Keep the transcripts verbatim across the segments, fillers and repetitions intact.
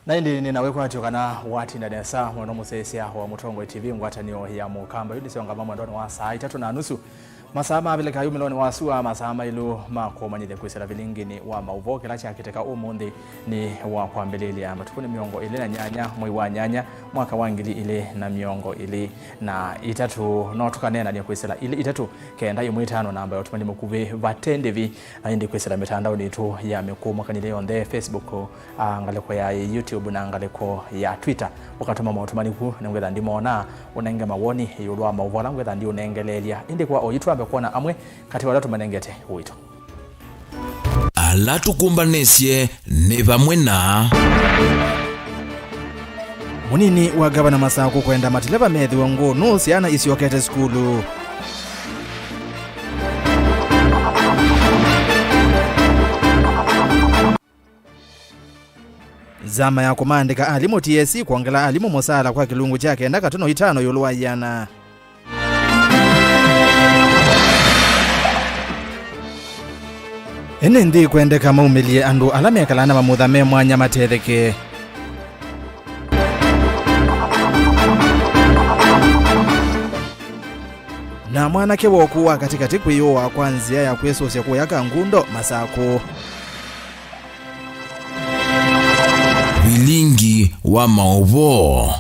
Na ĩndĩ nĩ na wĩkwatyo kana watinda nesa mũno mũsyaĩĩsya wa Mũtongoi T V ngwatanĩo ya Mũkamba. Yu ndĩsyongama mwendonĩ wa saa itatũ na nusu. Masaa mavĩlĩka yumĩlonĩ wa sua, masaa mailũ ma kũmanyĩthya kwĩsĩla vilinginĩ wa maũvoo. Kĩla kyakĩtĩka ũmũnthĩ nĩ wa kwambĩlĩlya matukũ nĩ mĩongo ĩlĩ na nyanya mwei wa nyanya mwaka wa ngili ilĩ na mĩongo ĩlĩ na itatũ. No tũkaneenany'a kwĩsĩla ilĩ itatũ kenda ĩmwe ĩtano namba ya ũtũmani mũkuvĩ vate ndĩvi, na ĩndĩ kwĩsĩla mĩtandaonĩ itũ ya mĩkũũmũkanĩlye yonthe, Facebook, a, ngalĩko ya YouTube na ngalĩko ya Twitter. Ũkatũma maũtũmani ku, nĩngwĩtha ndimoona, ũnenge mawoni ĩũlũ wa maũvoo ala ngwĩtha ndiũnengeleelya. Ĩndĩ kwa oyu twambe kwona amwe katĩ wa ala tũmanengete ũito. Ala tũkũmbanĩsye nĩ vamwe na. Mũnini wa ngavana Masakũ kwenda mateleva methĩwe ngũnũ syana isyokete sukulu. Nzama ya kũmaandĩka alimũ T S C kwongela alimũ mũsaala kwa kĩlungu kya kenda katono itano ĩũlũ wa ĩana. Ene nthĩ kwendeka maumĩlye andũ ala mekalaa na mamutha me mwanya matetheke. Na mwanake wa ũkũũ wa katĩkatĩ kwĩyũaa kwa nzĩa ya kwĩsũsya kũya Kangundo, Masakũ. Vilingi wa maũvoo.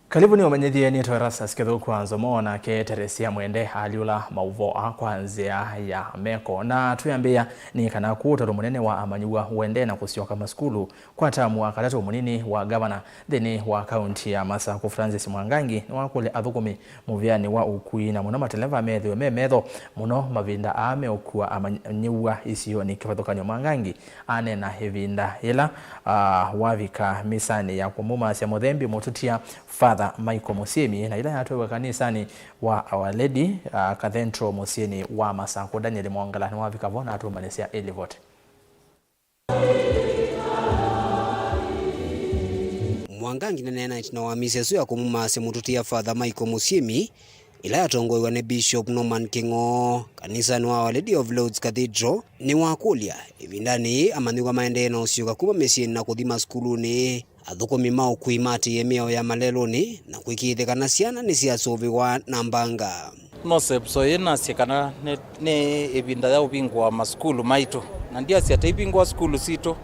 Karibu nĩ ũmenyethie nĩtwa Erastus Kĩthũku wa Nzomo, nake Teresia Mwende alyũla maũvoo aa kwa nzĩa ya meko. Na twĩambĩĩa nĩ kana kũ ũtalo mũnene wa amanyĩw'a ũendee na kũsyoka masukulu kwa tamu wa katatũ. Mũnini wa ngavana nthĩnĩ wa kaunti ya Masakũ, Francis Mwangangi, nĩwakũlya athũkũmi mũvĩanĩ wa ũkui, na mũno mateleva, methĩwe me metho mũno mavinda aa meũkua amanyĩw'a isionĩ kĩvathũkany'o. Mwangangi aneena ĩvinda yĩla, ah, wavika mĩsanĩ ya kũmumasya mũthembi mũtutia Father Michael Mũsyĩmi, na yĩla yatwaiwe kanisanĩ wa Our Lady, ah, Cathedral mũsyĩnĩ wa Masakũ. Daniel Mwongela nĩwavika vo na atũmbanĩsya ĩlivoti. Mwangangi nĩneenaĩtye na wamisi ĩsu ya kũmumasya mũtũtia Father Michael Mũsyĩmi, ĩla yatongoew'a nĩ Bishop Norman Kĩng'oo kanisanĩ wa Our Lady of Lourdes Cathedral, nĩwakũlya ĩvindanĩ yĩĩ amanyĩw'a maendee na ũsyũka kuma mĩsyĩnĩ na kũthi masukulunĩ, athũkũmi ma ũkui maatĩĩe mĩao ya malelũnĩ na kũĩkĩĩthya kana syana nĩsyasũvĩwa na mbanga. Nose so ĩĩ nasye kana nĩ, nĩ ĩvinda ya ũvingũa masukulu maitũ, na ndyasya ta ivingũa sukulu sitũ,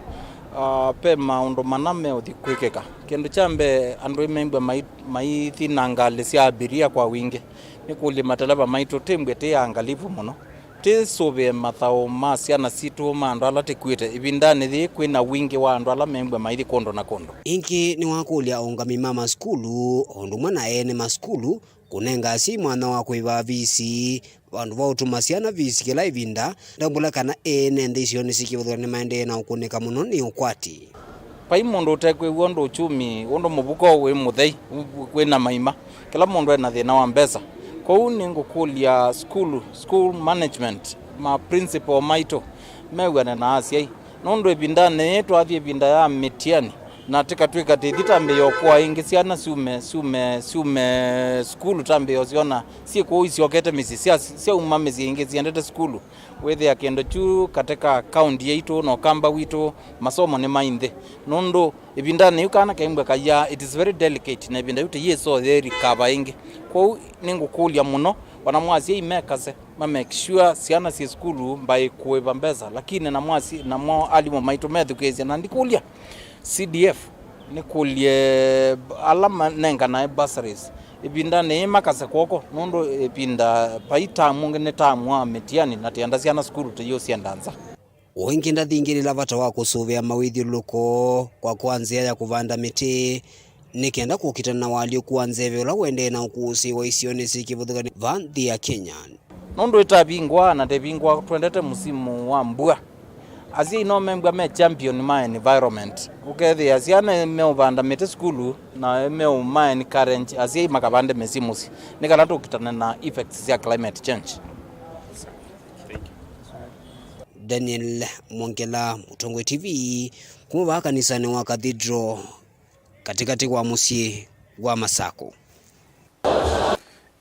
ah, ve maũndũ mana meũthi kwĩkĩka. Kĩndũ kya mbee, andũ ĩmembwe mai, maithi na ngalĩ sya abiria kwa wingĩ. Nĩkũlye mateleva maitũ tĩmbwe tĩ angalivu mũno, tĩsũvĩe mathaũ ma syana sitũ, ma andũ ala tĩkuĩte. Ĩvindanĩ yĩĩ kwĩ na wingĩ wa andũ ala membwe maithi kũndũ na kũndũ. Ĩngĩ nĩwakũlya aũngami ma masukulu o ũndũ ũmwe na ene masukulu kũnenga asyai mwanya wa kũĩva visi vandũ va ũtũma syana visi kĩla ĩvinda, ndambũla kana ene nthĩ isionĩ syĩ kĩvathũkany'o nĩmaendee na ũkũnĩka mũno nĩ ũkwati. Vai mũndũ ũtekwĩw'a ũndũ uchumi, ũndũ mũvuko wĩ mũthei, wĩ na maima, kĩla mũndũ ena thĩna wa mbesa. Kwoou nĩngũkũlya sukulu, school management, ma principal maitũ mew'ane na asyai, nũndũ ĩvindanĩ yĩĩ twathi ĩvinda ya mĩtiani, na tĩkatw'ĩka tĩthi tambĩĩa ũkũa ĩngĩ, syana syume, syume, syume sukulu, tambĩĩa ũsyona syĩ kũu isyokete mĩsyĩ, sya, syauma mĩsyĩ ĩngĩ syendete sukulu. Wĩthĩa kĩndũ kyu katĩ ka kaunti yaitũ na ũkamba witũ, masomo nĩ mai nthĩ, nũndũ ĩvindanĩ yĩu kana kaimbwe kayaa, it is very delicate, na ĩvinda yĩu tĩyĩsoo yĩrikava ĩngĩ. Kwoou nĩngũkũlya mũno, ona mwasyai mekase, ma make sure syana syĩ sukulu, mbaĩ kũĩva mbesa, lakini na mwasi, namo alimũ maitũ methukĩĩsya, na ndikũlya C D F, nĩkũlye ala manenganae bursaries ĩvindanĩ yĩĩ makase kw'oko, nũndũ ĩvinda vai tamu ũngĩ nĩ tamu wa mĩtiani, na tĩenda syana sukulu tũyĩũsyenda nza. O ĩngĩ ndathingĩlĩla vata wa kũsũvĩa mawĩthyũlũlũko kwa, kwa nzĩa ya kũvanda mĩtĩ, nĩ kenda kũkitana na ũalyũku wa nzeve ũla ũendee na ũkũsĩĩwa isionĩ syĩ kĩvathũkany'o va nthĩ ya Kenya. Nũndũ ĩtavingwa na ndevingwa, twendete mũsimu wa mbua. Asyai no membwa me champion ma environment. Ũkethĩa syana meũvanda mĩtĩ sukulu na meũma encourage asyai makavande mĩsyĩ mũsyĩ, nĩ kana tũkitane na effects sya climate change. Daniel Mwongela, Mũtongoi T V, kuma vaa kanisanĩ wa Cathedral, katĩkatĩ wa mũsyĩ wa Masakũ.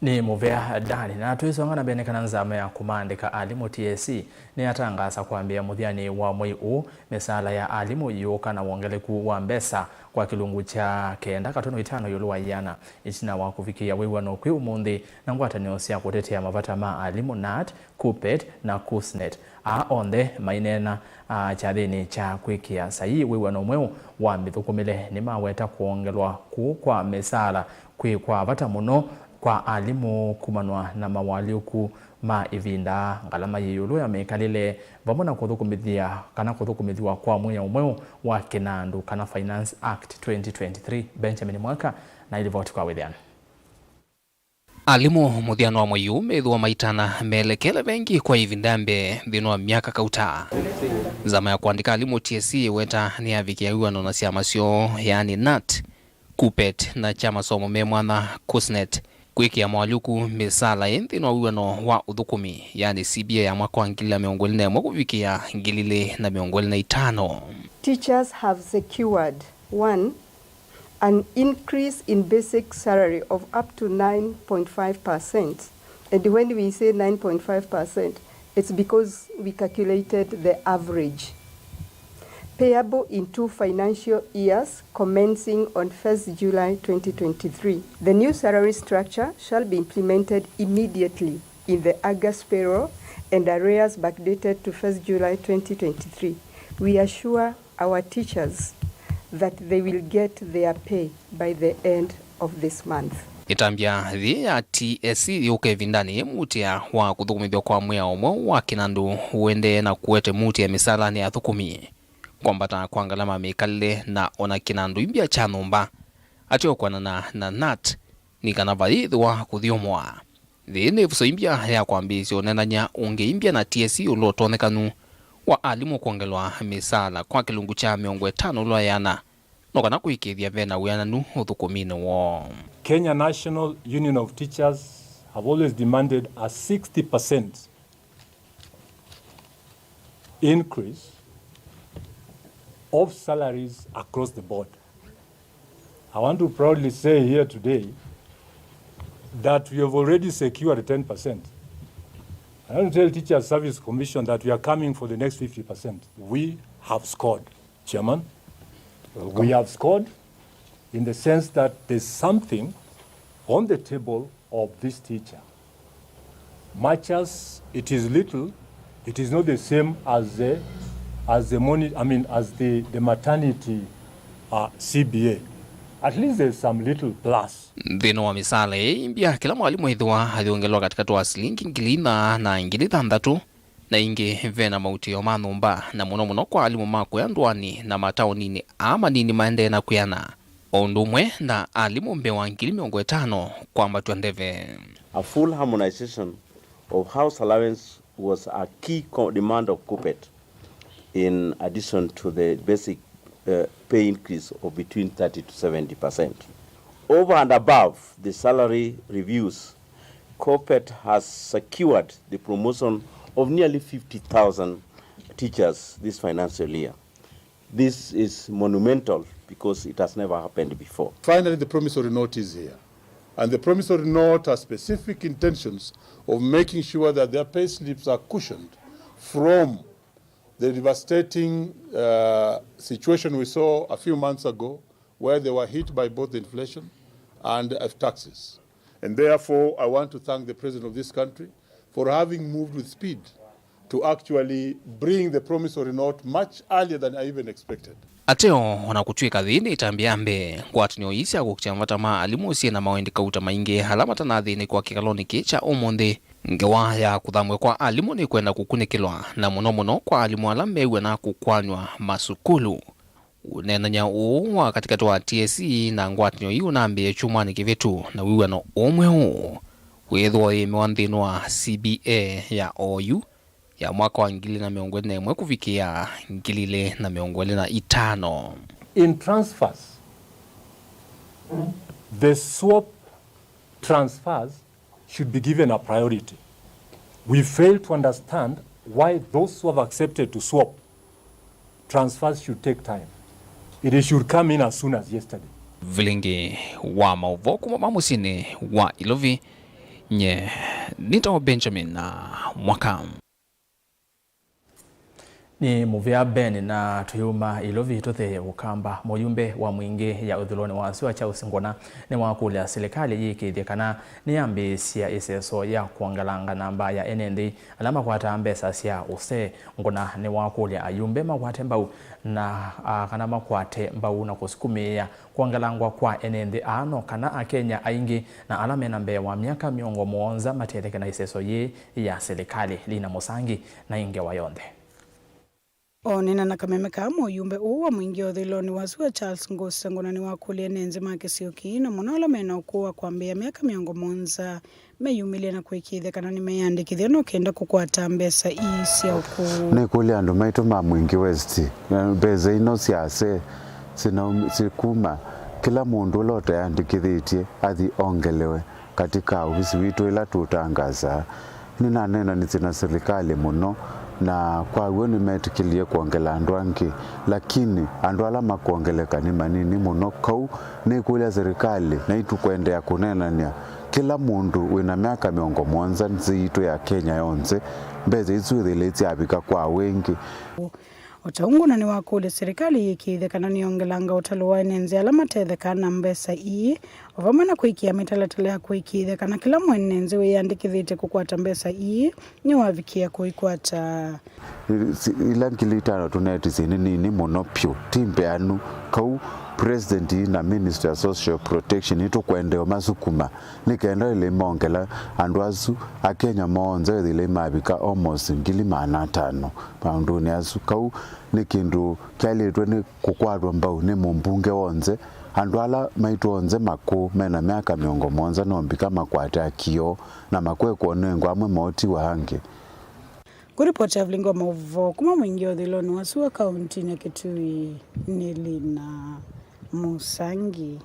Nĩ mũvea Dani, na twĩsonga na mbee nĩ kana nzama ya kũmaandĩka alimũ T S C nĩyatangaasa kwambĩĩa mũthyanĩ wa mwei ũũ mĩsaala ya alimũ yĩũka na wongeleku wa mbesa kwa kĩlungu kya kenda katono itano ĩũlũ wa ĩana, ĩtina wa kũvikĩĩa wĩw'ano kwĩ ũmũnthĩ na ngwatanĩo sya kũtetea mavata ma alimũ, nat, KUPPET na KUSNET. Aa onthe maineena, a, kyathĩnĩ kya kwĩkĩa saii wĩw'ano mweũ wa mĩthũkũmĩle nĩmaweta kwongelwa kũũ kwa mĩsaala kwĩ kwa vata mũno kwa alimũ kumanwa na mawalyũku ma ĩvinda, ngalama yĩ ĩũlũ ya mĩkalĩle, vamwe na kũthũkũmĩthya kana kũthũkũmĩthw'a kwa mwĩao mweũ wa kĩnandũ kana Finance Act twenty twenty-three. Benjamin Mwaka na ilivoti kwa wĩthĩano. Alimũ mũthyanĩ wa mwei ũũ methĩwa maitana melekele vengi kwa ĩvinda ya mbee nthĩnĩ wa myaka kauta. Nzama ya kũandĩka alimũ T S C ĩweta nĩyavikĩa wĩw'ano na syama syoo, yaani nat, KUPPET na kya masomo me mwanya, KUSNET, kwĩkĩa moalyũku mĩsaala ĩ nthĩnĩ wa wĩw'ano wa ũthũkũmi, yaani C B A ya mwaka wa ngili na mĩongo ĩlĩ na ĩmwe kũvikĩa ngili ilĩ na mĩongo ĩlĩ na itano. Teachers have secured, one, an increase in basic salary of up to nine point five percent. And when we say nine point five percent, it's because we calculated the average. Payable in two financial years commencing on first July twenty twenty-three. The new salary structure shall be implemented immediately in the August payroll and arrears backdated to first July twenty twenty-three. We assure our teachers that they will get their pay by the end of this month. Ĩtambya yĩĩ ya T S C yũka ĩvindanĩ yĩ muutĩa wa kũthũkũmĩthw'a kwa mwĩao ũmwe wa kĩnandũ ũendee na kũete muutĩa mĩsalanĩ ya athũkũmi, kwambata kwa ngalama mĩkalĩle na ona kĩnandũ imbya kya nyũmba. Ateo kwanana na nat nĩ kana vayĩthĩwa kũthyũmũa. Yĩĩ nĩ ĩvuso imbya ya kwambĩĩsya ũneenany'a ũngĩ imbya na T S C ĩũlũ wa ũtonyekanu wa alimũ kwongelwa mĩsaala kwa kĩlungu kya mĩongo ĩtano ĩũlũ wa ĩana, no kana kũĩkĩĩthya ve na wĩananu ũthũkũminĩ woo. Kenya National Union of Teachers have always demanded a sixty percent increase of salaries across the board. I want to proudly say here today that we have already secured ten percent. I want to tell Teachers Service Commission that we are coming for the next fifty percent. We have scored, Chairman. We have scored in the sense that there's something on the table of this teacher. Much as it is little, it is not the same as the, as the moni-, I mean, as the, the maternity, uh, C B A. At least there's some little plus. Nthĩnĩ wa mĩsaala ĩĩ imbya, kĩla mwalimũ ethĩwa ayongelwa katĩkatĩ wa silingi ngili inya na ngili thanthatũ, na ĩngĩ ve na mautĩo ma nyũmba, na mũno mũno kwa alimũ ma kũya ndũanĩ na mataoninĩ aa manini maendee na kwĩana, o ũndũ ũmwe na alimũ mbee wa ngili mĩongo ĩtano kwambatw'a ndeve. A full harmonization of house allowance was a key co-, demand of KUPPET, in addition to the basic, uh, pay increase of between thirty to seventy percent. Over and above the salary reviews, KUPPET has secured the promotion of nearly fifty thousand teachers this financial year. This is monumental because it has never happened before. Finally, the promissory note is here. And the promissory note has specific intentions of making sure that their pay slips are cushioned from the devastating, uh, situation we saw a few months ago, where they were hit by both inflation and, uh, taxes. And therefore, I want to thank the President of this country for having moved with speed to actually bring the promissory note much earlier than I even expected. Ateo, ona kũtw'ĩka yĩĩ nĩ ĩtambya ya mbee, ngwatanĩo ii sya kũkitĩa mavata ma alimũ syĩ na mawendi kauta maingĩ ala matanathĩnĩkw'a kĩkalonĩ kĩĩ kya ũmũnthĩ. Ngewa ya kũthamw'a kwa alimũ nĩkwenda kũkunĩkĩlwa, na mũno mũno kwa alimũ ala mew'ana kũkwanw'a masukulu. Ũneenany'a ũũ wa katĩkatĩ wa T S C na ngwatanĩo ii ũnambĩĩe kyumwanĩ kĩvĩtu, na wĩw'ano ũũ mweũ wĩĩthĩwa ũyĩmĩwa nthĩnĩ wa C B A ya oyu ya mwaka wa ngili na mĩongo ĩlĩ na ĩmwe kũvikĩa ngili ilĩ na mĩongo ĩlĩ na itano. In transfers, the swap transfers should be given a priority. We fail to understand why those who have accepted to swap transfers should take time. It should come in as soon as yesterday. Vilingi wa maũvoo kuma ma mũsyĩnĩ wa Ilovi, Nye nĩtawa Benjamin na Mwaka. Nĩ mũvea Ben na tũyuma Ilovi tũthee Ũkamba. Mũyumbe wa Mwingĩ ya ũthũĩlonĩ wa sua Charles Nguna nĩwakũlya silikalĩ yĩkĩĩthye kana nĩyambĩĩsya ĩseso ya kwongelanga namba ya ene nthĩ ala makwataa mbesa sya ũsee. Nguna nĩwakũlya ayumbe makwate mbau na, a, kana makwate mbau na kũsukumĩĩa kwongelangwa kwa ene nthĩ aa no kana Akenya aingĩ na ala mena mbee wa myaka mĩongo mũonza matetheke na ĩseso yĩĩ ya silikalĩ. Lina Mũsangi na ĩ ngewa yonthe. Onena na kameme kaa, mũyumbe ũũ wa Mwingĩ ũthũĩlonĩ wa sua Charles Ngũsĩ Ngũna nĩwakũlya ene nthĩ ma kĩsio kĩĩ, na mũno ala mena ũkũũ wa kwambĩĩa myaka mĩongo mũonza, meyumĩlye na kũĩkĩĩthya kana nĩmeyĩandĩkĩthya no kenda kũkwata mbesa ii sya ũkũũ. Nĩkũlya andũ maitũ ma Mwingĩ West, mbesa ino sya ũsee sinaum-, sikuma kĩla mũndũ ũla ũteyandĩkĩthĩtye athi ongelewe katika ovisi witũ ĩla tũtangasaa. Nĩnaneenanĩsye na silikalĩ mũno, na kwa w'o nĩmetĩkĩlie kwongela andũ angĩ, lakini andũ ala makwongeleka nĩ manini mũno. Kau nĩkũlya silikalĩ, naitũ kũendeea kũneenany'a kĩla mũndũ wĩna myaka mĩongo mũonza nthĩ yitũ ya Kenya yonthe, mbesa isu ithĩle isyavika kwa wingĩ. O ta ũu, Ngũna nĩwakũlya silikalĩ yĩkĩĩthye kana nĩyongelanga ũtalo wa ene nthĩ ala matethekaa na mbesa ii, o vamwe na kwĩkĩa mĩtalatala ya kũĩkĩĩthya kana kĩla mwene nthĩ wĩyandĩkĩthĩtye kũkwata mbesa ii nĩwavikĩa kũikwata. Si-, ila ngili itano tũnetisye nĩ nini mũno vyũ, ti mbeanu. Kau President na Ministry ya Social Protection nĩtũkwendeea masukuma nĩ kenda ĩlĩ mongela andũ asu Akenya monthe ĩthĩle mavika almost ngili maana atano maũndũnĩ asu. Kau nĩ kĩndũ kyaĩlĩtwe nĩ kũkwatwa mbau nĩ mũmbunge wonthe. Andũ ala maitũ onthe makũũ mena myaka mĩongo mũonza no mbika makwate akio na makwe kwonengwa amwe mootiwa angĩ. Kũripoti ya Vilingi wa Maũvoo kuma Mwingĩ ũthũĩlonĩ wa sua kauntinĩ ya Kitui, nĩ Lina Mũsangi.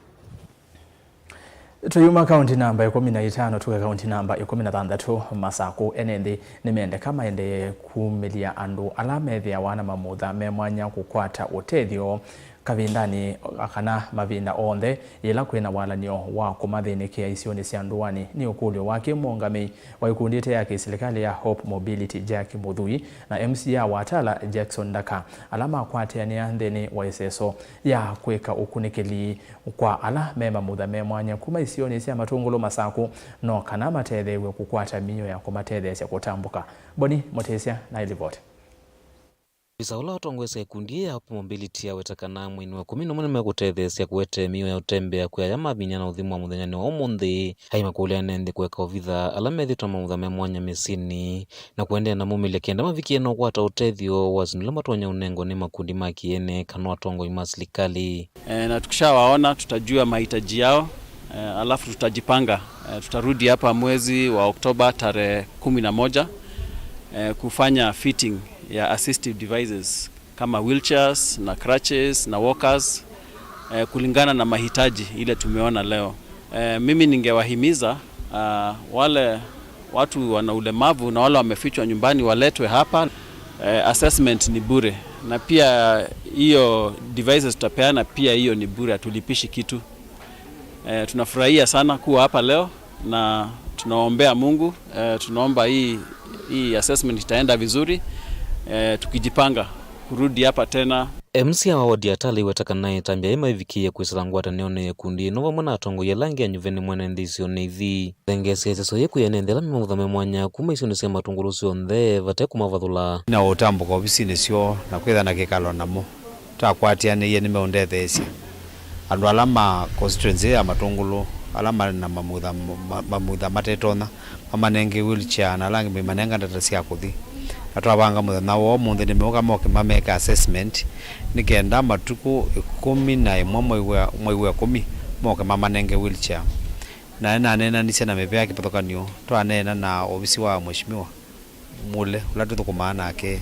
Tũyuma kaunti namba ĩkũmi na itano tũke kaunti namba ĩkũmi na thanthatũ, Masakũ. Ene nthĩ nĩmendeka maendee kumĩlya andũ ala methĩawa na mamutha me mwanya kũkwata ũtethyo kavindanĩ kana mavinda onthe yĩla kwĩna walan'yo wa kũmathĩnĩkĩa isionĩ sya ndũanĩ. Nĩ ũkũlyo wa kĩmũũngamĩi wa ikundi ĩte ya kĩsilikalĩ ya Hope Mobility, Jack Mũthui, na M C A wa Tala, Jackson Ndaka, ala makwatĩanĩa nthĩnĩ wa ĩseso ya kwĩka ũkunĩkĩli kwa ala me mamutha me mwanya kuma isionĩ sya Matũngũlũ, Masakũ, no kana matetheew'e kũkwata mĩio ya kũmatetheesya kũtambũka. Boni Mũtĩsya na ĩlivoti. Visa ũla ũtongoesya ĩkundi ya Hope Mobility aweta kana mweinĩ wa ĩkũmi na ũmwe nĩmekũtetheesya kũete mĩio ya ũtembea kwĩ aya mavinyana ũthimwa mũthenyanĩ wa ũmũnthĩ. Aimakũlya ene nthĩ kũeka ovitha ala methĩtwe mamutha me mwanya mĩsyĩnĩ na kũendeea na mumĩlya kenda mavikie na ũkwata ũtethyo wa syĩndũ ila matonya ũnengwa nĩ makundi ma kĩene kana atongoi ma silikalĩ. E, na tukishawaona tutajua mahitaji yao, e, alafu tutajipanga. E, tutarudi hapa mwezi wa Oktoba tarehe kumi na moja, e, kufanya fitting ya assistive devices kama wheelchairs na crutches na walkers, eh, kulingana na mahitaji ile tumeona leo. Eh, mimi ningewahimiza, ah, wale watu wana ulemavu na wale wamefichwa nyumbani waletwe hapa. Eh, assessment ni bure, na pia hiyo devices tutapeana pia, hiyo ni bure, hatulipishi kitu. Eh, tunafurahia sana kuwa hapa leo na tunaombea Mungu. Eh, tunaomba hii, hii assessment itaenda vizuri, eh, tukijipanga kurudi hapa tena. M C A wa wodi ya Tala aweta kana ĩtambya yĩĩ maivikĩie kwĩsĩla ngwatanĩonĩ ya ĩkundi ĩno vamwe na atongoi ala angĩ anyuve nĩ mwene nthĩ isionĩ ithi. Thengeesya ĩseso yĩĩ kwĩ ene nthĩ ala me mamutha me mwanya kuma isionĩ sya Matũngũlũ syonthe vate kũmavathũla. Na ũtambũka ovisinĩ syoo na kwĩtha na kĩkalo namo. Twakwatĩanĩie nĩmeũndetheesya. Andũ ala ma constituency ya Matũngũlũ, ala marĩ na mamutha, ma-, mamutha matetonya, mamanenge wheelchair, na ala angĩ maimanenga ndata sya kũthi. Na twavanga mũthenya wa ũmũnthĩ nĩmeũka moke mameke assessment, nĩ kenda matukũ ĩkũmi na ĩmwe mwei wa, mwei wa ĩkũmi moke mamanenge wheelchair. Na nĩnaneenanisye na mĩvĩa ya kĩvathũkany'o, twaneena na ovisi wa Mheshimiwa Mule, ũla tũthũkũmaa nake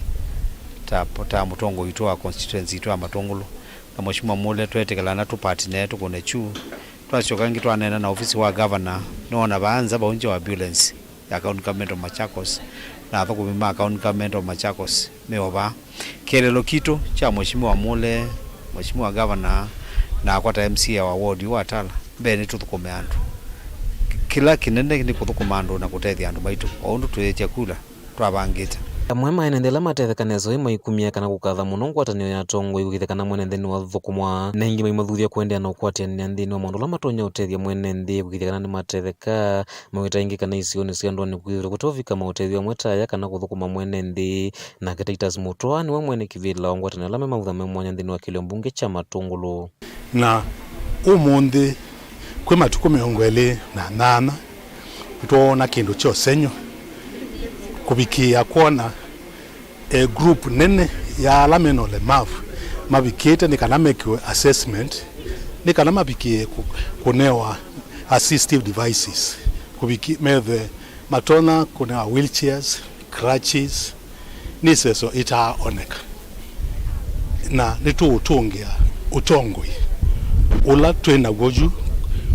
ta, ta mũtongoi witũ wa constituency yitũ ya Matũngũlũ. Na Mheshimiwa Mule tweetĩkĩlana tũpartner tũkũne kyu. Twasyoka ĩngĩ twaneena na ofisi wa governor, nĩwoona vaa nza vaũngya wa ambulance ya County Government of Machakos, na athũkũmi ma County Government of Machakos me o vaa. Kĩeleelo kitũ kya Mheshimiwa Mule, Mheshimiwa Governor, nakwa ta M C A wa ward wa Tala, mbee nĩtũthũkũme andũ. Kĩla kĩnene nĩ kũthũkũma andũ na kũtethya andũ maitũ, o ũndũ twĩĩtye kula twavangĩte. Amwe ma ene nthĩ ala matetheka nesa ĩ maikumya kana kũkatha mũno ngwatanĩo ya atongoi kũkĩthya kana mwene nthĩ nĩwathũkũmwa, na aingĩ maimathuthya kũendeea na ũkwatĩanĩa nthĩnĩ wa maũndũ ala matonya ũtethya mwene nthĩ kũkĩthya kana nĩmatetheka. Mawĩta aingĩ kana isionĩ sya ndũanĩ kwĩthĩwa kũteũvika maũtethyo amwe ta aya kana kũthũkũma mwene nthĩ. Nake Titus Mũtwa nĩwe mwene kĩvĩla wa ngwatanĩo ala me mautha me mwanya nthĩnĩ wa kĩlio mbunge kya Matũngũlũ. Na ũmũnthĩ kwĩ matukũ mĩongo ĩlĩ na nyanya nĩtwoona kĩndũ kya ũsengy'o kũvikĩĩa kwona e group nene ya ala mena ũlemavu mavikĩte nĩ kana mekiwe assessment, nĩ kana mavikĩe kũ-, kũnewa assistive devices, kũviki-, methwe matonya kũnewa wheelchairs, crutches, nĩ iseso itaaoneka. Na nĩtũũtũngĩa ũtongoi ũla twĩ naw'o yu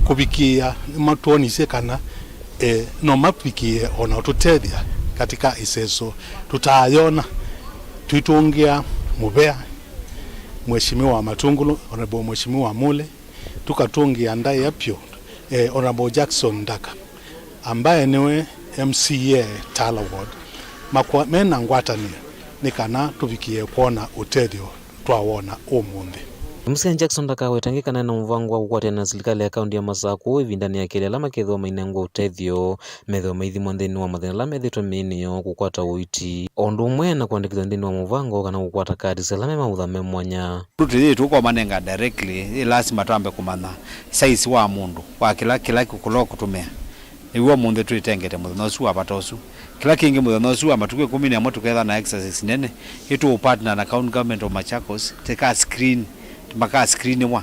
kũvikĩĩa nĩmatwonisye kana, eh, no mavikĩe o na ũtũtethya katika iseso tũtaayona, twĩtũngĩa mũvea Mheshimiwa Matũngũlũ, Honorable Mheshimiwa Mule, tũkatũngĩa ndaĩa vyũ, eh, Honorable Jackson Ndaka, ambaye nĩwe M C A Tala Ward, makwa-, mena ngwatanĩo nĩ kana tũvikĩe kwona ũtethyo twawona ũmũnthĩ. M C A Jackson Ndaka aweta angĩ kana ena mũvango wa kũkwatĩana na silikalĩ ya kaũntĩ ya Masakũ ĩvindanĩ ya kelĩ ala makethĩwa mainengwa ũtethyo, methĩwe maithimwa nthĩnĩ wa mathĩna ala methĩĩtwe mĩĩnĩ yoo, kũkwata ũiiti, o ũndũ ũmwe na kwandĩkĩthw'a nthĩnĩ wa mũvango kana kũkwata kadi sya ala me mautha me mwanya. Tũtĩyĩ tũkomanenga directly, ĩ lasima twambe kũmanya size wa mũndũ, wa kĩla, kĩla kũla ũkũtũmĩa. Nĩw'o ũmũnthĩ twĩtengete mũthenya ũsu wa vata ũsu. Kĩla kĩngĩ mũthenya ũsu wa matukũ ĩkũmi na ĩmwe tũketha na exercise nene, ĩtũ partner na County Government of Machakos, tĩka screen, maka screeniwa.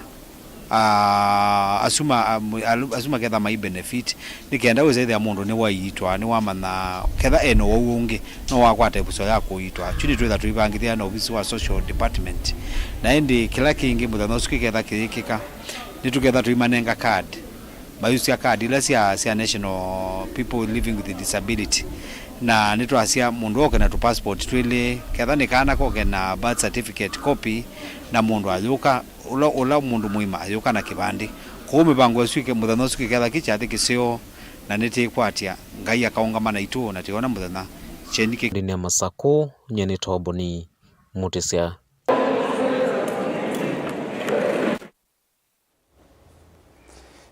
Ah, asu ma-, ah, mu-, alu-, asu maketha mai benefit, nĩ kenda wĩsa ĩthĩa mũndũ nĩwaiitwa, nĩwamanya ketha ena ũwau ũngĩ, no wakwata ĩvuso ya kũiitwa. Kyu nĩtwĩtha tũivangĩthya na ovisi wa social department. Na ĩndĩ kĩla kĩngĩ mũthenya ũsu kĩketha kĩyĩkĩka, nĩtũketha tũimanenga card. Mayusya card ila sya, sya National People Living with Disability. Na nĩtwasya mũndũ oke na tũ passport twĩlĩ, ketha nĩ kana koke na birth certificate copy, na mũndũ ayũka, ũla, ũla mũndũ mũima ayũka na kĩvandĩ. Kwoou mĩvango ĩsu ĩke-, mũthenya ũsu kĩketha kĩ kyathĩ kĩseo, na nĩtĩkwatya Ngai akaũngama naitũ na tĩona mũthenya kyeni kĩ- Ndĩnĩ ya Masakũ, nyie nĩ Toboni Mũtĩsya.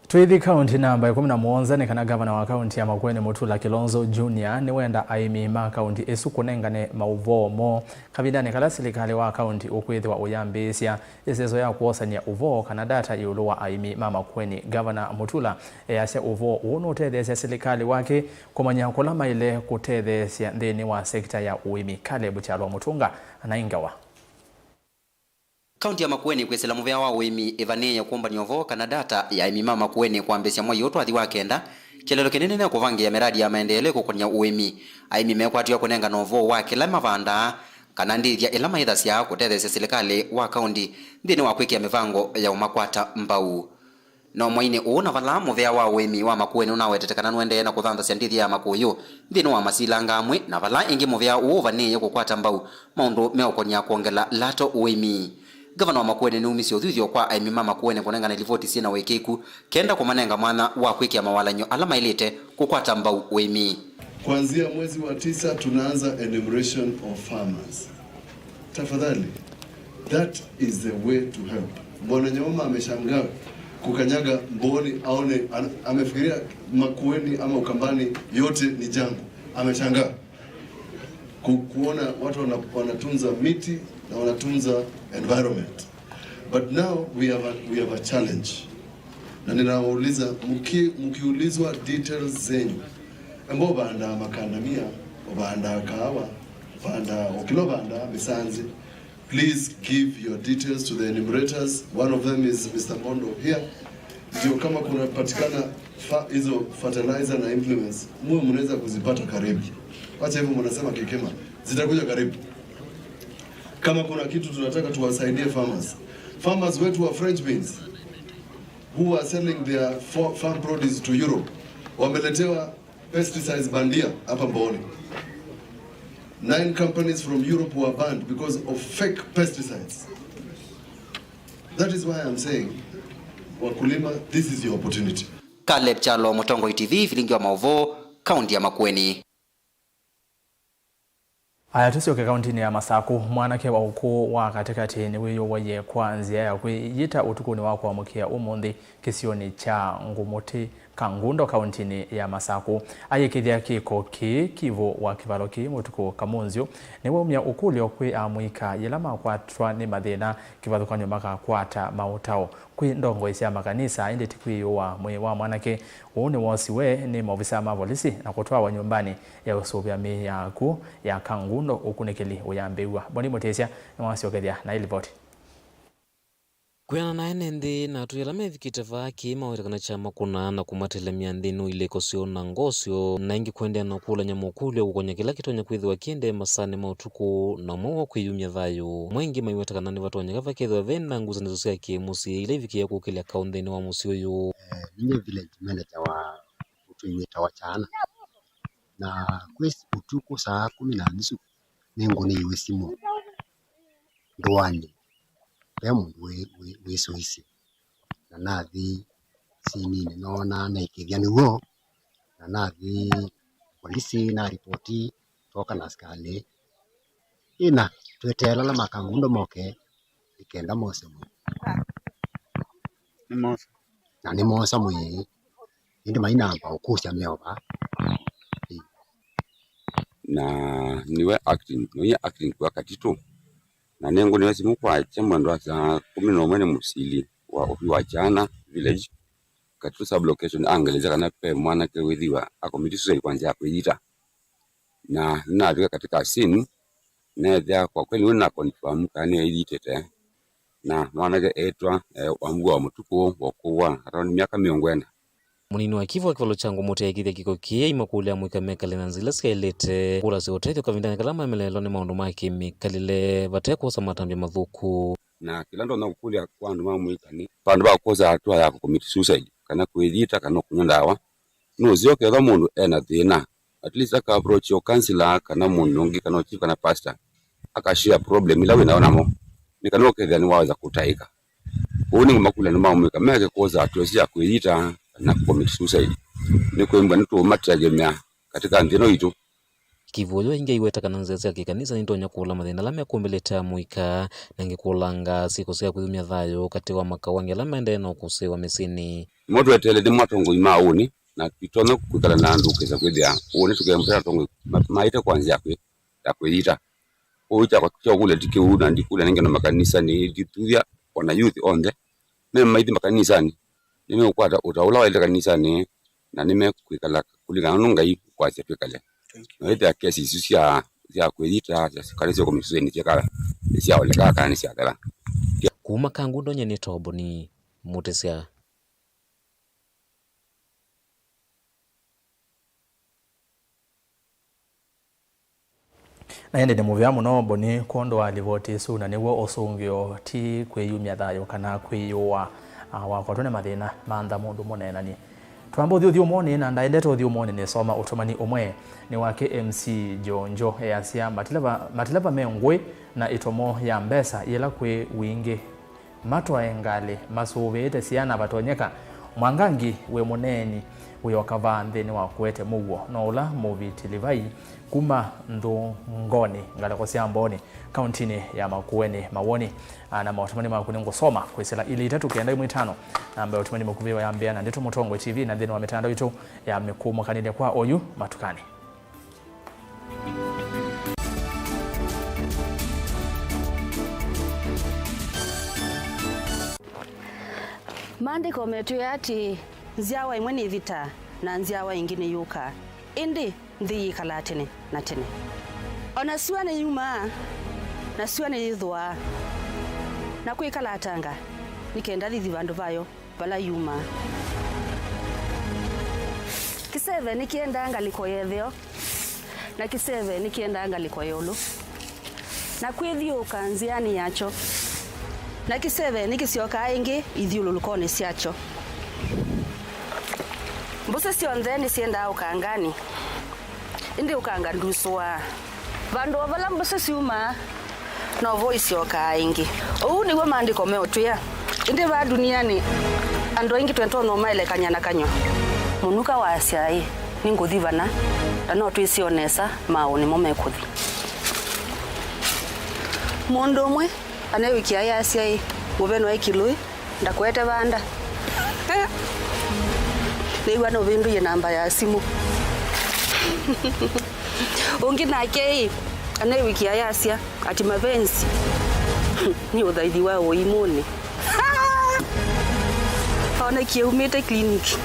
Twĩthi kaunti namba ĩkũmi na mũonza, nĩ kana gavana wa kaunti ya Makueni Mutula Kilonzo Junior nĩwenda aĩmi ma kaunti ĩsu kũnengane maũvoo moo kavindanĩ kala silikalĩ wa kaunti ũkwĩthĩwa ũyambĩĩsya ĩseso ya kwosanĩa ũvoo kana data ĩũlũ wa aĩmi ma Makueni. Gavana Mutula easya ũvoo ũũ nũtetheesya silikalĩ wake kũmanya kũla maĩle kũtetheesya nthĩnĩ wa sekita ya ũĩmi. Caleb Kyalwa Mũtũnga anaĩ ngewa. Kaunti ya Makueni kwĩsĩla mũvea wa ũĩmi ĩvanĩĩe kũmbany'a ũvoo kana data ya aĩmi ma Makueni kwambĩĩsya mwei ũũ twathi wa kenda, kĩeleelo kĩnene nĩ kũvangĩĩa mĩradi ya maendeelo ĩkũkon'ya ũĩmi. Aĩmi mekwatĩwa kũnengana ũvoo wa kĩla mavandaa kana ndĩthya ĩla maĩthasya kũtetheesya silikalĩ wa kaunti nthĩnĩ wa kwĩkĩa mĩvango ya ũmakwata mbau. No mweinĩ ũũ na vala mũvea wa ũĩmi wa Makueni ũnawetete kana nũendee na kũthanthasya ndĩthya ya makũyũ nthĩnĩ wa masilanga amwe, na vala ĩngĩ mũvea ũũ ũvanĩĩe kũkwata mbau maũndũ meũkon'ya kwongela lato ũĩmi. Ngavana wa Makueni nĩumisye ũthuthyo kwa aĩmi ma Makueni kũnengane livoti syĩ na ũĩkĩĩku kenda kũmanenga mwanya wa kwĩkĩa mawalany'o ala maĩlĩte kũkwata mbau ũĩmi. Kuanzia mwezi wa tisa tunaanza enumeration of farmers. Tafadhali, that is the way to help. Bwana Nyoma ameshangaa kukanyaga Mbooni aone, ana-, amefikiria Makueni ama Ukambani yote ni jangwa. Ameshangaa ku-, kuona watu wana-, wanatunza miti na wanatunza environment. But now we have a, we have a challenge. Na ninawauliza, mki-, mkiulizwa details zenyu, embo ũvandaa makandamia, ũvandaa kaawa, ũvandaa, ũkĩla ũvandaa mĩsanzi, please give your details to the enumerators. One of them is Mister Mondo here. Ndio kama kunapatikana fa-, hizo fertilizer na implements, muwe mnaweza kuzipata karibu. Wacha hivyo, mnasema kikema, zitakuja karibu. Kama kuna kitu tunataka tuwasaidie farmers. Farmers wetu wa French beans who are selling their fo-, farm produce to Europe, wameletewa pesticides bandia hapa Mbooni. Nine companies from Europe were banned because of fake pesticides. That is why I'm saying, wakulima, this is your opportunity. Caleb Kyalo, Mũtongoi T V, vilingi wa maũvoo, kaunti ya Makueni. Aya, tũsyoke kauntinĩ ya Masakũ. Mwanake wa ũkũũ wa katĩkatĩ nĩwĩyũwaie kwa nzĩa ya kwĩyĩta ũtukũnĩ wa kũamũkĩa ũmũnthĩ kĩsionĩ kya Ngũmũtĩ, Kangundo, kauntinĩ ya Masakũ. Ayĩkĩthya kĩko kĩĩ kivũ wa kĩvalo kĩĩ mũtukũ kamũnzyũ, nĩwaumya ũkũlyo kwĩ amũika yĩla makwatwa nĩ mathĩna kĩvathũkany'o makakwata maũtao. Kwĩ ndongoi sya makanisa, ĩndĩ ti kwĩyũa mwĩĩ wa mwanake ũũ nĩwoosiwe nĩ maovisa ma volisi na kũtwawa nyũmbanĩ ya ũsũvĩa mĩĩ ya akw'ũ ya Kangundo ũkunĩkĩli ũyambĩĩw'a. Boni Mũtĩsya nĩwasyokethya na ĩ livoti. Kwĩana na ene nthĩ na atũi ala mevikĩte vaa kĩĩ maweta kana kyamakũna na kũmatelemya nthĩnĩ wa ilĩko syoo na ngoo syoo, na ĩngĩ kũendeea na kũkũlany'a mokũlyo kũkony'a kĩla kĩtonya kwĩthĩwa kĩendee masaanĩ ma ũtukũ na ũmwe wa kwĩyumya thayũ. Amwe ĩngĩ maiweta kana nĩvatonyeka vakethĩwa ve na ngusanĩsyo sya kĩ-mũsyĩ ila ivikĩĩa kũkĩlya kaũ nthĩnĩ wa mũsyĩ ũyũ. Eh, ninyie village manager wa ũtũi wĩtawa Kyana, na kwĩ ũtukũ saa kũmi na nusu nĩngũnĩiwe simũ ndũanĩ, ve mũndũ wĩ, wĩ, wĩsũisye. Na nathi sininĩ noona naikĩthya nĩw'o, na nathi polisi na ripoti, twoka na asikalĩ. Ĩna tweteela ala ma Kangundo moke, nĩ kenda mose mwĩĩ. Nĩ mosa. Na nĩ mosa mwĩĩ. Ĩndĩ mainamba ũkũsya meova. Ĩĩ. Na nĩwe acting, nĩwe acting kwa Katitũ. Na nĩngũnĩwe simũ kwakya mwendo wa saa kũmi na ũmwe nĩ mũsili wa ũtũi wa Kyana village, Katitũ sub location, angelesya kana ve mwanake wĩthĩwa akomiti suicide kwa nzĩa ya kwĩyita. Na nĩnavika katika scene, neethĩa kwa kweli nĩna confirm kana nĩeyitĩte. Na mwanake eĩtwa, eh, Wambua wa Mũtukũ, wa ũkũũ wa around myaka mĩongo ĩna. Mũnini wa kivu wa kĩvalo kya Ngũmũtĩ aikĩthya kĩko kĩĩ aimakũlya amũika mekale na nzĩa ila syaĩlĩte kũlasya ũtethyo kavindanĩ kala mameleelwa nĩ maũndũ ma kĩmĩkalĩle vate kwosa matambya mathũku. Na kĩla ndonya kũkũlya kwa andũ ma mũika nĩ vandũ va kwosa hatua ya kũcommit suicide, kana kwĩyita, kana kũnywa ndawa, nũseo kethwa mũndũ ena thĩna, at least aka approach o counselor kana mũndũ ũngĩ kana o chief kana pastor, aka share problem ila wĩ nayo namo, nĩ kana ũkethĩa nĩwaweza kũtaĩka. Kwoou nĩngũmakũlya andũ ma mũika meke kwosa hatua ĩsu ya kwĩyita kana commit suicide, nĩkwĩmbwa nĩtũũmategemea katika nthĩ ĩno itũ. Kĩvũyũ ĩngĩ aiweta kana nzĩa sya kĩkanisa nitonya kũla mathĩna ala mekũmbĩlĩte amũika, na ĩngĩ kũlanga syĩko sya kwĩyumya thayũ katĩ wa makaũ angĩ ala maendee na ũkũsĩĩwa mĩsyĩnĩ. Nĩmo tweteele nĩmo atongoi ma ũnĩ, na tũitonya kwĩkala na andũ kĩsa kwĩthĩa ũnĩ tũkembũtana atongoi ma-, maĩte kwa nzĩa ya kwĩ-, ya kwĩyita. Kwoou kyakwa kya ũkũlya ti kĩu, na ndikũlya nengeno makanisanĩ, ndithuthya ona youth onthe me maithi makanisanĩ, nĩmeũkwata ũtao ũla waĩlĩte kanisanĩ, na nĩmekwĩkala kũlingana na ũndũ Ngai ũkwasya twĩkale. Na wĩthĩa kesi isu sya, sya kwĩyita, sya, kana sya kũmĩsusa nĩsyĩkaa, nĩsyaolekaa kana nĩsyathela. Kuma Kangundo, nyie nĩ Toboni Mũtĩsya. Na ĩndĩ nĩ mũvea mũno Boni kwondũ wa livoti ĩsu, na nĩw'o ũsũngĩo ti kwĩyumya thayũ kana kwĩyũa, ah, wakwatwa nĩ mathĩna, mantha mũndũ mũneenany'e. Twamba ũthi ũthyũmũonĩ, na ndaendete ũthyũmũonĩ nĩsoma ũtũmani ũmwe nĩ wa K M C Jonjo, easya, "Mateleva, mateleva me ngũĩ na ĩtomo ya mbesa yĩla kwĩ wingĩ." Matwae ngalĩ masũvĩĩte syana vatonyeka. Mwangangi wĩ mũneeni wĩoka vaa nthĩnĩ wa kũete mũuo no ũla mũviti Livai kuma Nthũngonĩ, ngalĩko sya Mbooni, kauntinĩ ya Makueni. Mawoni, ah, na maũtũmani maku nĩngũsoma kwĩsĩla ilĩ itatũ kenda ĩmwe itano. Namba ya ũtũmani mũkuvĩ yambĩa na Ndeto Mũtongoi T V na nthĩnĩ wa mĩtandao itũ ya mĩkũmũkanĩlya kwa oyu matukanĩ. Maandĩko metwĩe atĩĩ, "Nzyawa ĩmwe nĩthĩtaa, na nzyawa ĩngĩ nĩyũkaa, ĩndĩ nthĩ yĩkalaa tene na tene." O na syũa nĩyumaa, na syũa nĩyĩthũaa, na kwĩkalatanga, nĩ kenda thithi vandũ vayo vala yumaa. Kĩseve nĩkĩendaa ngalĩko ya ĩtheo, na kĩseve nĩkĩendaa ngalĩko ya ĩũlũ, na kwĩthyũũka nzĩanĩ yakyo, na kĩseve nĩkĩsyokaa ĩngĩ ithyũlũlũkonĩ syakyo. Mbũsĩ syonthe nĩsyendaa ũkanganĩ, ĩndĩ ũkanga ndusũaa. Vandũ o vala mbũsĩ syumaa, novo isyokaa ĩngĩ. Ũu nĩw'o maandĩko meũtwĩa. Ĩndĩ vaa ndunianĩ, Andũ aingĩ twĩtonya ũmaelekany'a na kanyw'a. Mũnuka waasya-ĩ, "Nĩngũthi vana, na no twĩsĩ o nesa maaũ nĩmo mekũthi." Mũndũ ũmwe anewĩkĩa ayasya-ĩ, "Mũveno e Kĩlũĩ, ndakwete vanda." Nĩw'a nũvĩndũie namba ya simũ. Ũngĩ nake-ĩ, anewĩkĩa ayasya, ati mavenzi nĩ ũthaithi wa ũimũnĩ. Onekie umĩte clinic.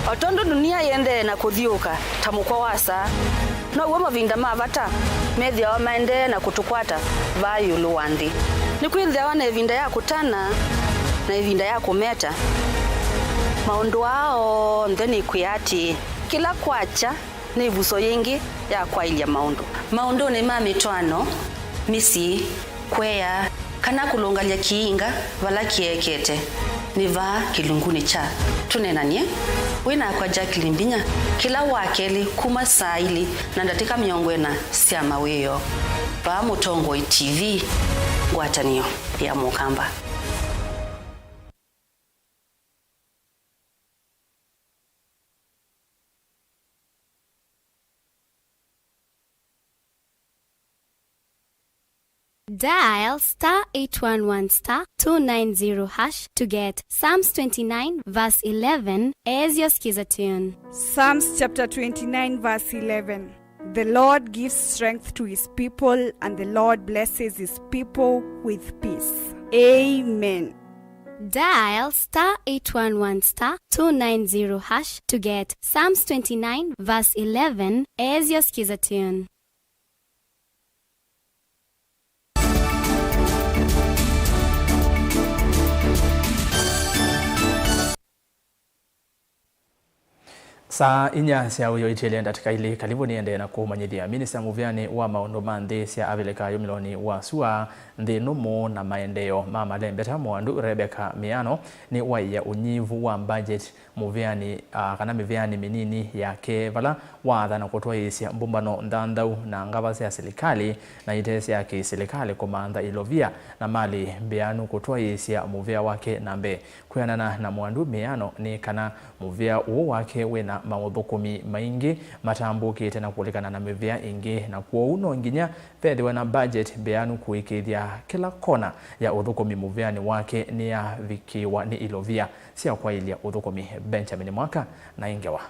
O tondũ dunia yendee na kũthiũka ta mũkwa wa saa, now'o mavinda ma vata methĩawa maendee na kũtũkwata vaa ĩũlũ wa nthĩ. Nĩkwĩthĩawa na ĩvinda ya kũtana na ĩvinda ya kũmeta. Maũndũ aa onthe nĩkwĩa atĩĩ, kĩla kwakya nĩ ĩvuso yĩngĩ ya kwaĩlya maũndũ. Maũndũnĩ ma mĩtwaano, mĩsyĩ, kũea, kana kũlũngalya kĩinga vala kĩekete, nĩ vaa kĩlungunĩ kya Tũneenany'e wĩ nakwa Jacqueline Mbinya kĩla Wakelĩ kuma saa ilĩ na ndatĩka mĩongo ĩna sya mawĩoo, vaa Mũtongoi T V, ngwatanĩo ya Mũkamba. Dial star eight one one star two nine zero hash to get Psalms twenty-nine verse eleven as your skiza tune. Psalms chapter twenty-nine, verse eleven. The Lord gives strength to his people, and the Lord blesses his people with peace. Amen. Dial star eight one one star two nine zero hash to get Psalms twenty-nine verse eleven as your skiza tune. Saa inya sya ũyo itiele ndatĩka ilĩ, kalivũ nĩendee na kũmanyĩthya. Minista mũvĩanĩ wa maũndũ ma nthĩ sya Avilika yumĩlonĩ wa sua, nthĩ nũmũ na maendeeo ma malembeta, Mwandu Rebecca Miano nĩwaĩa ũnyivu wa budget mũvĩanĩ, ah, kana mĩvĩanĩ mĩnini yake, vala waathana kũtwaĩĩsya mbũmbano nthanthau na ngava sya silikalĩ na ite sya kĩ-silikalĩ kũmantha ilovia na malĩ mbĩanu kũtwaĩĩsya mũvĩa wake na mbee. Kwĩanana na Mwandu Miano nĩ kana mũvĩa ũũ wake wĩna maũthũkũmi maingĩ matambũkĩte na kũlikana na mĩvĩa ĩngĩ, na kwoou no nginya vethĩwe na budget mbĩanu kũĩkĩĩthya kĩla kona ya ũthũkũmi mũvĩanĩ wake nĩyavikĩĩwa nĩ ilovia sya kwaĩlya ũthũkũmi. Benjamin Mwaka na ĩ ngewa.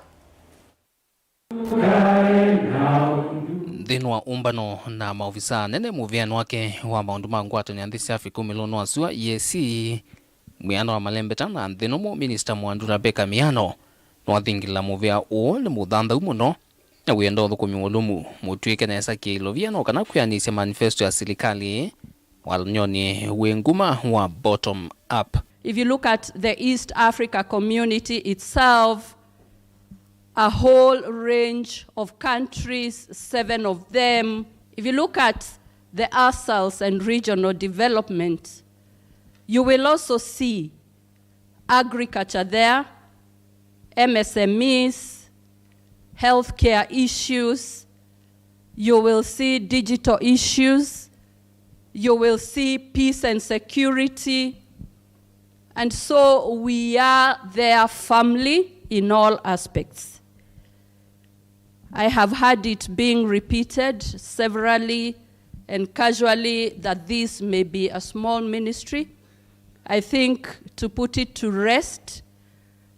Nthĩnĩ wa ũmbano na maovisaa anene mũvĩanĩ wake wa maũndũ ma ngwatanĩo ya nthĩ sya Africa umĩlonĩ wa sua, E A C, mwĩana wa malembeta na nthĩ nũmũ, Minista Mwandu Rebecca Miano nĩwathingĩlĩla mũvĩa ũũ nĩ mũthanthau mũno na wĩenda ũthũkũmi mũlũmu mũtw'ĩke nesa kĩilovia, no kana kwĩanĩsya manifesto ya silikalĩ wathany'onĩ wĩ nguma wa bottom up. If you look at the East Africa community itself, a whole range of countries, seven of them. If you look at the ASALs and regional development, you will also see agriculture there, M S M Es, healthcare issues, you will see digital issues, you will see peace and security, and so we are there firmly in all aspects. I have heard it being repeated severally and casually that this may be a small ministry. I think, to put it to rest,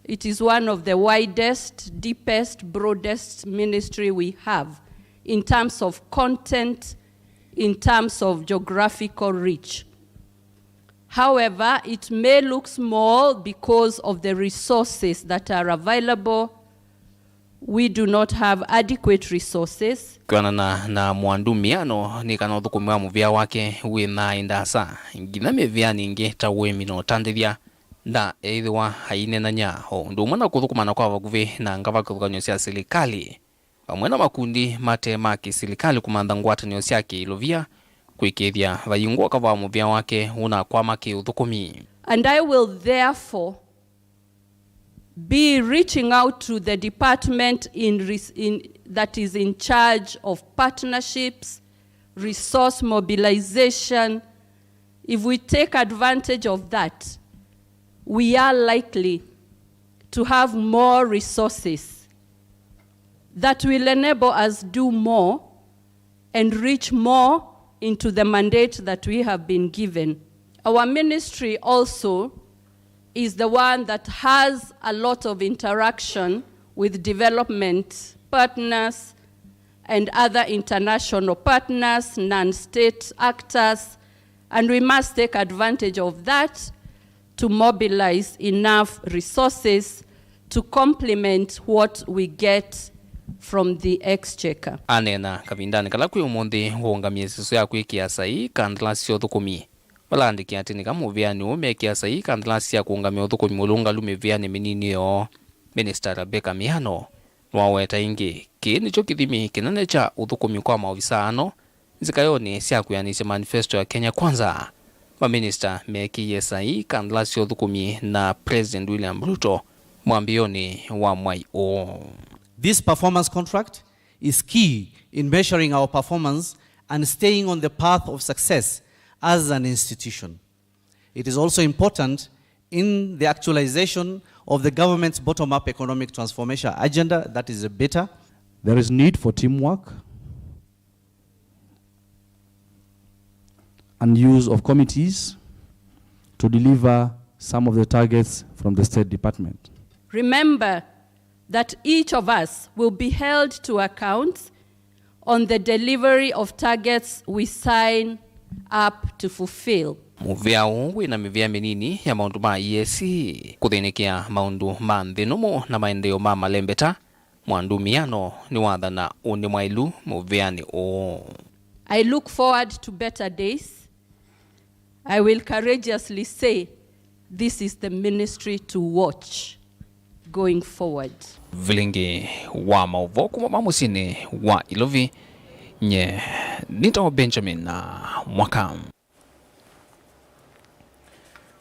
it is one of the widest, deepest, broadest ministry we have in terms of content, in terms of geographical reach. However, it may look small because of the resources that are available. We do not have adequate resources. Kwĩanana na Mwandu Miano nĩ kana ũthũkũmi wa mũvĩa wake wĩ nthĩ ndasa, nginya mĩvĩanĩ ĩngĩ ta ũĩmi na ũtandĩthya, na eĩthĩwa aineenany'a o ũndũ ũmwe na kũthũkũmana kwa vakuvĩ na ngava kĩvathũkany'o sya silikalĩ, vamwe na makundi mate ma kĩsilikalĩ kũmantha ngwatanĩo sya kĩilovia, kũĩkĩĩthya vayingwa ũkava wa mũvĩa wake ũnakwama kĩũthũkũmi. And I will therefore be reaching out to the department in res-, in, that is in charge of partnerships, resource mobilization. If we take advantage of that, We are likely to have more resources that will enable us do more and reach more into the mandate that we have been given. Our ministry also is the one that has a lot of interaction with development partners and other international partners, non-state actors, and we must take advantage of that to mobilize enough resources to complement what we get from the exchequer. Aneena kavindanĩ kala kwĩ ũmũnthĩ ũũngamie ĩsĩso ya kwĩkĩa saii kandalasi sya ũthũkũmi. Vala aandĩki atĩ nĩka mũvĩanĩ ũũ mekĩa saii kandalasi sya kũũngamya ũthũkũmi mũlũngalu mĩvĩanĩ mĩnini yoo, Minista Rebecca Miano nĩwaweta ĩngĩ kĩĩ nĩkyo kĩthimi kĩnene kya ũthũkũmi kwa maovisaa ano nzĩkaĩonĩ sya kwĩanĩsya manifesto ya Kenya Kwanza. Maminista meekĩie saii kandalasi sya ũthũkũmi na President William Ruto mwambĩĩonĩ wa mwai ũũ. This performance contract is key in measuring our performance and staying on the path of success as an institution. It is also important in the actualization of the government's bottom-up economic transformation agenda, that is a BETA. There is need for teamwork and use of committees to deliver some of the targets from the State Department. Remember that each of us will be held to account on the delivery of targets we sign up to fulfill. Mũvĩa ũũ wĩ na mĩvĩa mĩnini ya maũndũ ma E A C, kũthĩnĩkĩa maũndũ ma nthĩ nũmũ na maendeeo ma malembeta. Mwandu Miano nĩwathana ũnĩ mwaĩlu mũvĩanĩ ũũ. I look forward to better days. I will courageously say this is the ministry to watch going forward. Vilingi wa maũvoo kuma ma mũsyĩnĩ wa Ilovi, nye nĩtawa Benjamin Mwaka.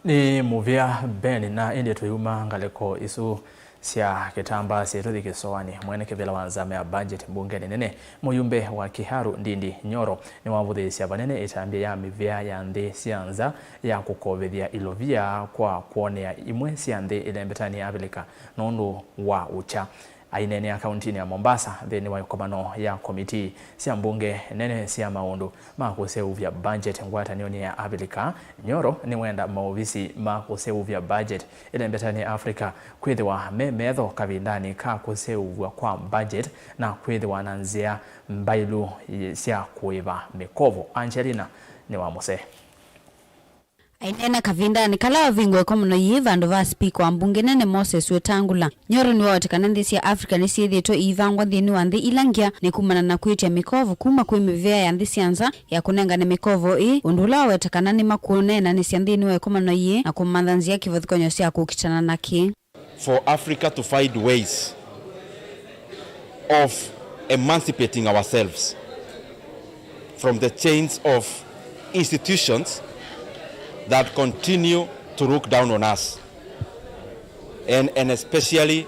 Nĩ mũvĩa Ben, na ĩndĩ tũyuma ngalĩko isu sya kĩtambaa syĩ tũthi kĩsoanĩ. Mwene kĩvĩla wa nzama ya budget mbungenĩ nene, mũyumbe wa Kiharu Ndindi Nyoro, nĩwavũthĩĩsya vanene ĩtambya ya mĩvĩa ya nthĩ sya nza ya kũkovethya ilovia kwa kwonea imwe sya nthĩ ĩlembetanĩ ya Avilika nũndũ wa ũkya. Aineenea kauntinĩ ya Mombasa nthĩnĩ wa ĩkomano ya komitii sya mbunge nene sya maũndũ ma kũseũvya budget ngwatanĩonĩ ya Avilika, Nyoro nĩwenda maovisi ma kũseũvya budget ĩlembetanĩ Africa kwĩthĩwa me metho kavindanĩ ka kũseũvw'a kwa budget na kwĩthĩwa na nzĩa mbaĩlu sya kũĩva mĩkovo. Angelina nĩ wa mũsee. Aineena kavindanĩ kala wavingũa ĩkomano yĩĩ vandũ va spika wa mbunge nene Moses Wetangula, Nyoro nĩwaweta kana nthĩ sya Africa nĩsyĩthĩĩtwe iivangwa nthĩnĩ wa nthĩ ila ngya nĩ kumana na kwĩtya mĩkovo kuma kwĩ mĩvĩa ya nthĩ sya nza ya kũnengane mĩkovo ĩĩ, ũndũ ũla waweta kana nĩmakũneenanĩsya nthĩnĩ wa ĩkomano yĩĩ na kũmantha nzĩa kĩvathũkany'o sya kũkitana nakĩ. For Africa to find ways of emancipating ourselves from the chains of institutions that continue to look down on us. And, and especially,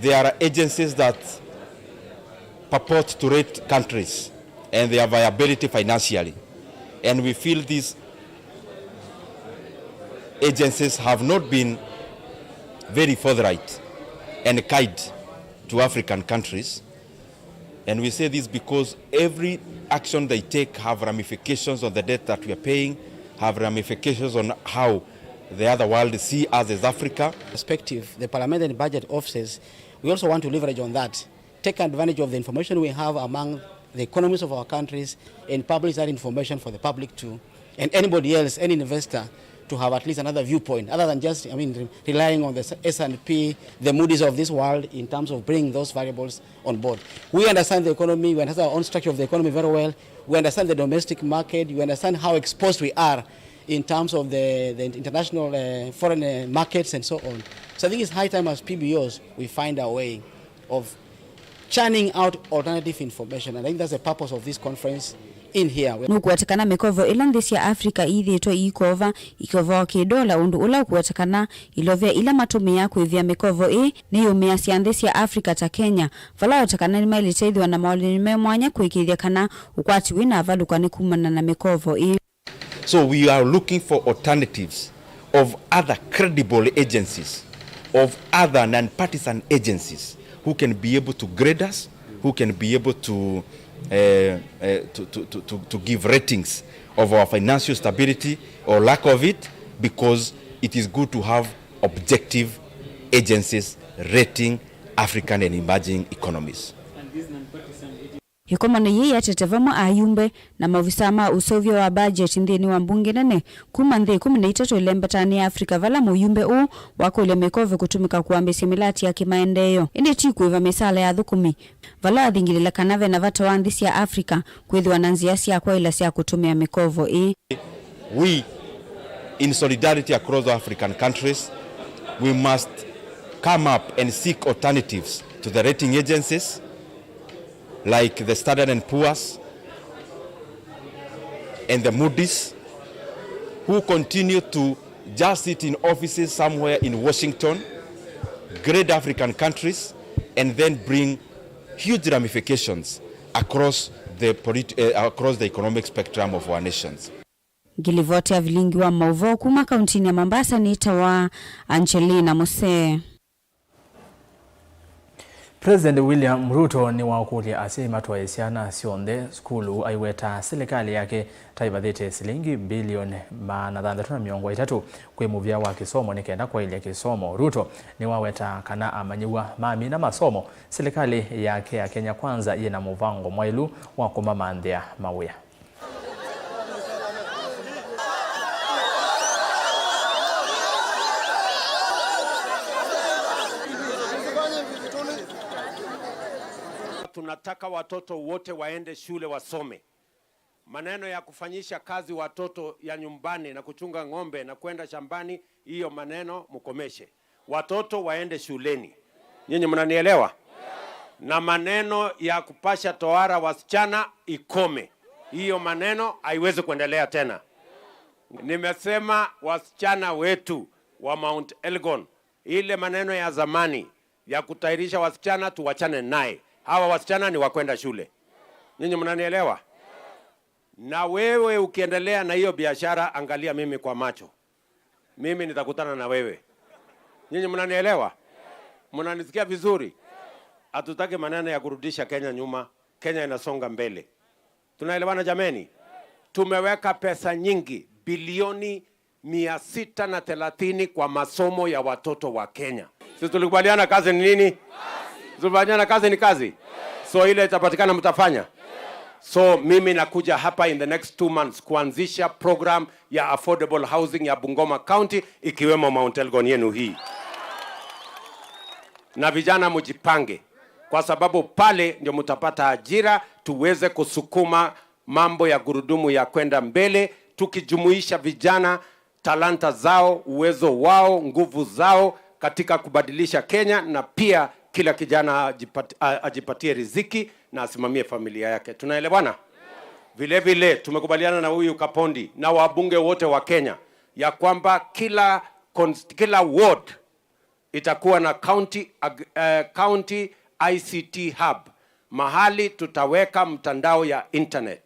there are agencies that purport to rate countries and their viability financially. And we feel these agencies have not been very forthright and kind to African countries. And we say this because every action they take have ramifications on the debt that we are paying, have ramifications on how the other world see us as Africa. Perspective, the parliamentary budget offices, we also want to leverage on that, take advantage of the information we have among the economies of our countries and publish that information for the public to, and anybody else, any investor, to have at least another viewpoint other than just, I mean, re-, relying on the S and P, the Moody's of this world in terms of bringing those variables on board. We understand the economy, we understand our own structure of the economy very well, we understand the domestic market, we understand how exposed we are in terms of the, the international, uh, foreign, uh, markets and so on. So I think it's high time as P B Os we find a way of churning out alternative information. And I think that's the purpose of this conference in here. Nũkũweta kana mĩkovo ĩla nthĩ sya Africa iithĩĩtwe iikova, ikovaa kĩ-ndola, ũndũ ũla ũkũweta kana ilovia ila matũmĩaa kũĩvĩa mĩkovo ĩĩ nĩyũmĩasya nthĩ sya Africa ta Kenya, vala weta kana nĩmaĩlĩte ĩthĩwa na maũlĩni me mwanya kũĩkĩĩthya kana ũkwati wĩ na avalũka nĩ kumana na mĩkovo ĩĩ. So we are looking for alternatives of other credible agencies, of other non-partisan agencies who can be able to grade us, who can be able to, uh, uh, to, to, to, to, to give ratings of our financial stability or lack of it, because it is good to have objective agencies rating African and emerging economies. Ĩkomano yĩĩ yatete vamwe ayumbe na maovisaa ma ũseũvyo wa mbajeti nthĩnĩ wa mbunge nene kuma nthĩ ĩkũmi na itatũ ila mbataanĩe Africa, vala mũyumbe ũũ wakũlya mĩkove kũtũmĩka kũambĩĩsya mĩlati ya kĩmaendeeo, ĩndĩ ti kũĩva mĩsaala ya athũkũmi, vala athingĩlĩle kana ve na vata wa nthĩ sya Africa kwĩthĩwa na nzĩa sya kwaĩla sya kũtũmĩa mĩkovo ĩĩ. We, in solidarity across African countries, we must come up and seek alternatives to the rating agencies like the Standard and Poor's and the Moody's, who continue to just sit in offices somewhere in Washington, grade African countries, and then bring huge ramifications across the polit-, uh, across the economic spectrum of our nations. Ngilivoti ya vilingi wa maũvoo kuma kauntinĩ ya Mombasa nĩtawa Angelina Musee. President William Ruto nĩwakũlya asyai matwae syana syonthe sukulu, aiweta silikalĩ yake ta ĩvathĩte silingi mbilioni maana thanthatũ na mĩongo ĩtatũ kwĩ mũvĩa wa kĩsomo nĩ kenda kwaĩlya kĩsomo. Ruto nĩwaweta kana amanyĩw'a mamina masomo, silikalĩ yake ya Kenya Kwanza yĩna mũvango mwaĩlu wa kũmamanthĩa mawĩa. Tunataka watoto wote waende shule wasome. Maneno ya kufanyisha kazi watoto ya nyumbani na kuchunga ng'ombe na kwenda shambani, hiyo maneno mkomeshe. Watoto waende shuleni. Nyinyi mnanielewa? Na maneno ya kupasha tohara wasichana ikome. Hiyo maneno haiwezi kuendelea tena. Nimesema wasichana wetu wa Mount Elgon, ile maneno ya zamani ya kutahirisha wasichana tuwachane naye. Hawa wasichana ni wa kwenda shule. Nyinyi mnanielewa? Na wewe ukiendelea na hiyo biashara, angalia mimi kwa macho. Mimi nitakutana na wewe. Nyinyi mnanielewa? Mnanisikia vizuri? Hatutaki maneno ya kurudisha Kenya nyuma. Kenya inasonga mbele. Tunaelewana jameni? Tumeweka pesa nyingi, bilioni mia sita na thelathini kwa masomo ya watoto wa Kenya. Sisi tulikubaliana kazi ni nini? Tulikubaliana kazi ni kazi. So ile itapatikana mtafanya. So mimi nakuja hapa in the next two months kuanzisha program ya affordable housing ya Bungoma County, ikiwemo Mount Elgon yenu hii. Na vijana mjipange, kwa sababu pale ndio mtapata ajira, tuweze kusukuma mambo ya gurudumu ya kwenda mbele, tukijumuisha vijana, talanta zao, uwezo wao, nguvu zao katika kubadilisha Kenya, na pia kila kijana ajipat-, a-, ajipatie riziki na asimamie familia yake. Tunaelewana? Vile vile tumekubaliana na huyu Kapondi na wabunge wote wa Kenya ya kwamba kila cons-, kila ward itakuwa na county ag-, eh, county I C T hub, mahali tutaweka mtandao ya internet.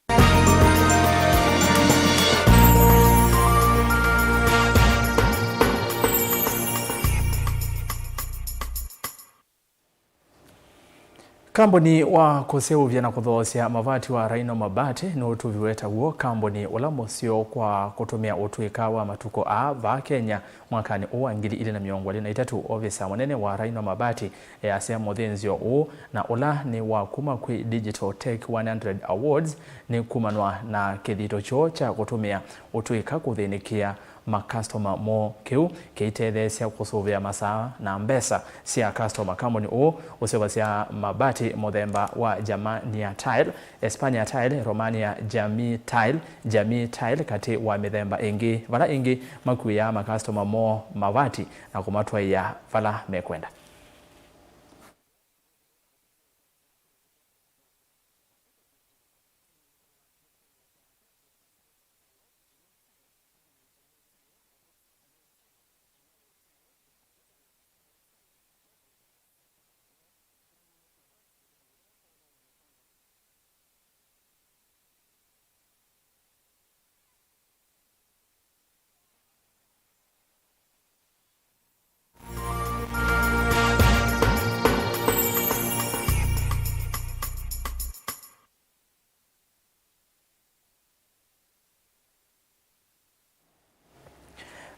Kambuni wa kũseũvya na kũthoosya mavati wa Rhino Mabati nũtũviwe ta w'o kambuni ũla mũseo kwa kũtũmĩa ũtw'ĩka wa matukũ aa vaa Kenya mwakanĩ ũũ wa ngili ilĩ na mĩongo ĩlĩ na itatũ. Ovisa mũnene wa Rhino Mabati easya mũthĩnzĩo ũũ, na ũla nĩ wa kuma kwĩ Digital Tech one hundred Awards, nĩ kumanwa na kĩthito kyoo kya kũtũmĩa ũtw'ĩka kũthĩnĩkĩa makastoma moo. Kĩu kĩitetheesya kũsũvĩa masaa na mbesa sya kastoma. Kambuni ũũ ũseũvasya mabati mũthemba wa Germania Tile, Espania Tile, Romania Jami Tile, Jami Tile, katĩ wa mĩthemba ĩngĩ, vala ĩngĩ makuĩaa makastoma moo mavati na kũmatwaĩa vala mekwenda.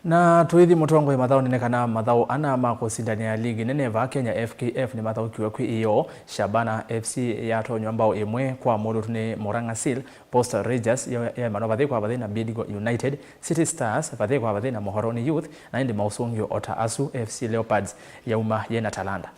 Na tũithi mũtongoi mathaũnĩ nĩ kana mathaũ ana ma kũsindanĩa ligi nene vaa Kenya, F K F, nĩmathaũkiw'e kwĩ ĩoo. Shabana F C yatonywa mbao ĩmwe kwa mũlũtu nĩ Murang'a Seal, Posta Rangers yaemanwa vathei kwa vathei na Bidco United, City Stars vathei kwa vathei na Muhoroni Youth, na ĩndĩ maũsũngĩo o ta asu, F C Leopards yauma yĩna talanta.